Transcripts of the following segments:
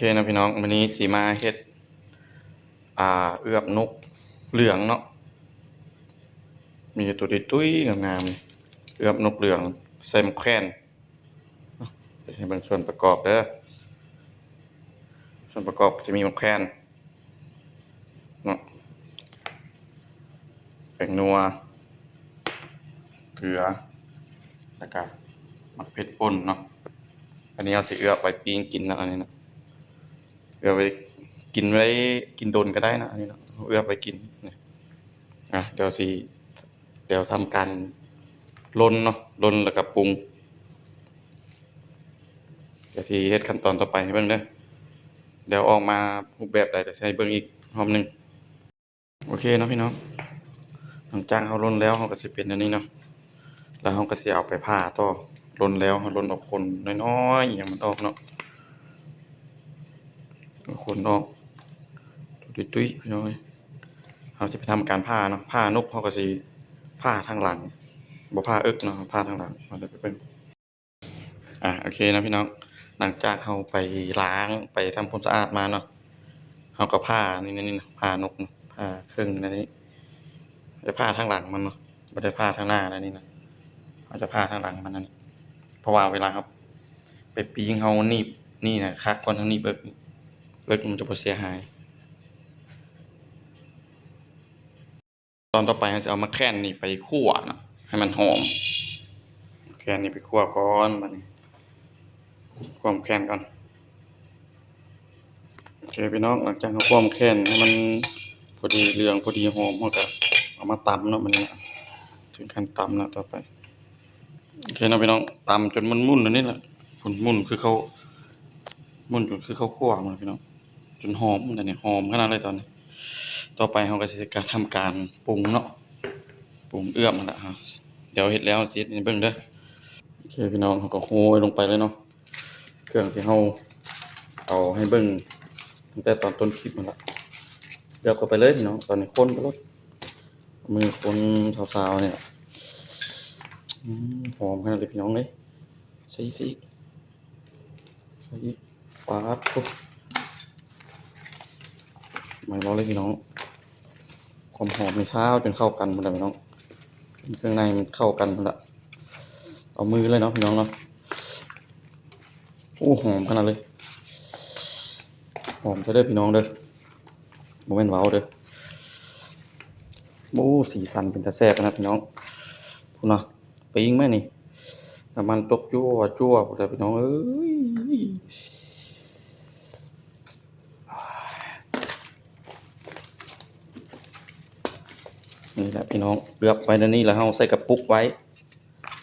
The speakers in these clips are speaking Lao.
ເຄເນາະພີ່ນ້ອງ, ມື້ນີ້ຊິມາເຮັດ ອ່າ ເອືອບນົກເຫຼືອງເນາະ, ມີແຕ່ໂຕຕຸ້ຍໆ ງາມໆ ເອືອບນົກເຫຼືອງໃສ່ໝາກແຄນ. ເຮັດໃຫ້ເບິ່ງສ່ວນປະກອບເດີ, ສ່ວນປະກອບຈະມີໝາກແຄນ ເນາະ, ແປ້ງນົວ, ເກືອ ແລ້ວກະໝາກເຜັດປົ່ນເນາະ. ອັນນີ້ເຮົາຊິເອືອບໄວ້ປີ້ງກິນເນາະ, ອັນນີ້ເນາະ ເອືອບໄວ້ກິນໄດ້ ກິນດົນກໍໄດ້ເນາະ, ອັນນີ້ເນາະ ເຮົາເອືອບໄວ້ກິນ. ອ່ະ ດຽວຊິ ດຽວທຳການລົນເນາະ, ລົນແລ້ວກໍປຸງ. ດຽວຊິເຮັດຂັ້ນຕອນຕໍ່ໄປໃຫ້ເບິ່ງເດີ, ດຽວອອກມາຮູບແບບໃດ ດຽວຊິໃຫ້ເບິ່ງອີກຮອບໜຶ່ງ. ໂອເຄເນາະພີ່ນ້ອງ, ຫຼັງຈາກເຮົາລົນແລ້ວ ເຮົາກໍຊິເປັນອັນນີ້ເນາະ, ແລ້ວເຮົາກໍຊິເອົາໄປຜ່າຕໍ່. ລົນແລ້ວເຮົາລົນເອົາຂົນນ້ອຍໆ ອີຫຍັງມັນອອກເນາະ, ເອົາຂົນອອກ ຕຸ້ຍໆ ພີ່ນ້ອງເອີຍ. ເຮົາຈະໄປທຳການຜ່າເນາະ, ຜ່ານົກເຮົາກໍຊິຜ່າທາງຫຼັງ ບໍ່ຜ່າເອິກເນາະ, ຜ່າທາງຫຼັງ. ມາເດີ ໄປເບິ່ງ. ອ່າ ໂອເຄເນາະພີ່ນ້ອງ, ຫຼັງຈາກເຮົາໄປລ້າງ ໄປທຳຄວາມສະອາດມາເນາະ, ເຮົາກໍຜ່ານີ້ ນີ້ ນີ້ ຜ່ານົກເນາະ, ຜ່າເຄິ່ງນີ້, ຈະຜ່າທາງຫຼັງມັນເນາະ, ບໍ່ໄດ້ຜ່າທາງໜ້ານະ. ນີ້ນະ ເຮົາຈະຜ່າທາງຫຼັງມັນນັ້ນ, ເພາະວ່າເວລາເຮົາໄປປີ້ງ ເຮົາໜີບນີ້ນະຄັກກ່ອນ, ເຮົາໜີບເອິກ ເອິກມັນຈະບໍ່ເສຍຫາຍ. ຕອນຕໍ່ໄປເຮົາຊິເອົາໝາກແຄນນີ້ໄປຂົ້ວເນາະ ໃຫ້ມັນຫອມ, ໝາກແຄນນີ້ໄປຂົ້ວກ່ອນ. ບັດນີ້ຂົ້ວໝາກແຄນກ່ອນ. ໂອເຄພີ່ນ້ອງ, ຫຼັງຈາກເຮົາຂົ້ວໝາກແຄນໃຫ້ມັນພໍດີເຫຼືອງ ພໍດີຫອມ ເຮົາກໍເອົາມາຕຳເນາະ. ບັດນີ້ເຖິງຂັ້ນຕຳແລ້ວຕໍ່ໄປ. ໂອເຄເນາະພີ່ນ້ອງ, ຕຳຈົນໝຸ່ນໆ ແນວນີ້ແຫຼະ, ໝຸ່ນໆ ຄືເຂົ້າ ໝຸ່ນຈົນຄືເຂົ້າຂົ້ວພຸ້ນນະພີ່ນ້ອງ, ຈົນຫອມ. ຕອນນີ້ຫອມຂະໜາດເລີຍຕອນນີ້. ຕໍ່ໄປເຮົາກໍຊິກະທຳການປຸງເນາະ, ປຸງເອືອບຫັ້ນລະ. ດຽວເຮັດແລ້ວຊິເຮັດໃຫ້ເບິ່ງເດີ. ໂອເຄພີ່ນ້ອງ, ເຮົາກໍໂຮຍລົງໄປເລີຍເນາະ, ເຄື່ອງທີ່ເຮົາເອົາໃຫ້ເບິ່ງຕັ້ງແຕ່ຕອນຕົ້ນຄລິບຫັ້ນລະ. ເອືອບເຂົ້າໄປເລີຍພີ່ນ້ອງ, ຕອນນີ້ຄົນໄປໂລດ, ເອົາມືຄົນຊາວໆ ນີ້ລະ. ອືມ ຫອມຂະໜາດເລີຍພີ່ນ້ອງເອີຍ. ໃສ່ອີກ ໃສ່ອີກ ປາດໂທ້ ໄໝ້ເວົ້າເລີຍພີ່ນ້ອງ, ຄວາມຫອມນີ້ຊາວຈົນເຂົ້າກັນພຸ້ນລະພີ່ນ້ອງ, ເຄື່ອງໃນມັນເຂົ້າກັນພຸ້ນລະ. ເອົາມືເລີຍເນາະພີ່ນ້ອງເນາະ. ໂອ້ ຫອມຂະໜາດເລີຍ, ຫອມແທ້ເດີພີ່ນ້ອງເດີ, ບໍ່ແມ່ນເວົ້າເດີ. ໂອ້ ສີສັນເປັນຕາແຊບຂະໜາດພີ່ນ້ອງ, ພຸ້ນນະ. ປີ້ງມານີ້ ນ້ຳມັນຕົກຈົວໆ ພຸ້ນລະພີ່ນ້ອງເອີຍ. ນີ້ແຫຼະພີ່ນ້ອງ, ເອືອບໄວ້ແນວນີ້ ແລ້ວເຮົາໃສ່ກະປຸກໄວ້,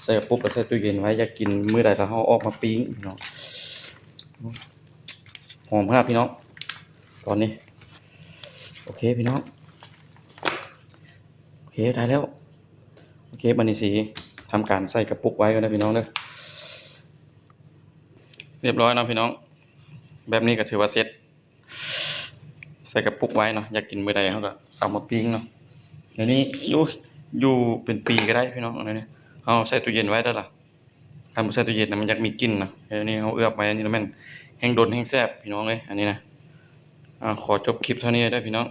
ໃສ່ກະປຸກ ແລ້ວໃສ່ຕູ້ເຢັນໄວ້, ຢາກກິນມື້ໃດ ແລ້ວເຮົາອອກມາປີ້ງພີ່ນ້ອງ. ຫອມຂະໜາດພີ່ນ້ອງ ຕອນນີ້. ໂອເຄພີ່ນ້ອງ, ໂອເຄ ໄດ້ແລ້ວ. ໂອເຄ ບັດນີ້ຊິທຳການໃສ່ກະປຸກໄວ້ກ່ອນເດີພີ່ນ້ອງເດີ. ຮຽບຮ້ອຍເນາະພີ່ນ້ອງ, ແບບນີ້ກໍຖືວ່າເສັດ. ໃສ່ກະປຸກໄວ້ເນາະ, ຢາກກິນມື້ໃດເຮົາກໍເອົາມາປີ້ງເນາະ. ດຽວນີ້ຢູ່ ຢູ່ເປັນປີກໍໄດ້ພີ່ນ້ອງ. ດຽວນີ້ເຮົາໃສ່ຕູ້ເຢັນໄວ້ແລ້ວລະ, ຄັນບໍ່ໃສ່ຕູ້ເຢັນນະ ມັນຢາກມີກິ່ນນະ. ດຽວນີ້ເຮົາເອືອບໄວ້ ອັນນີ້ລະແມ່ນແຮ່ງດົນແຮ່ງແຊບພີ່ນ້ອງເອີຍ. ອັນນີ້ນະ ອ່າ ຂໍຈົບຄລິບເທົ່ານີ້ເດີພີ່ນ້ອງ.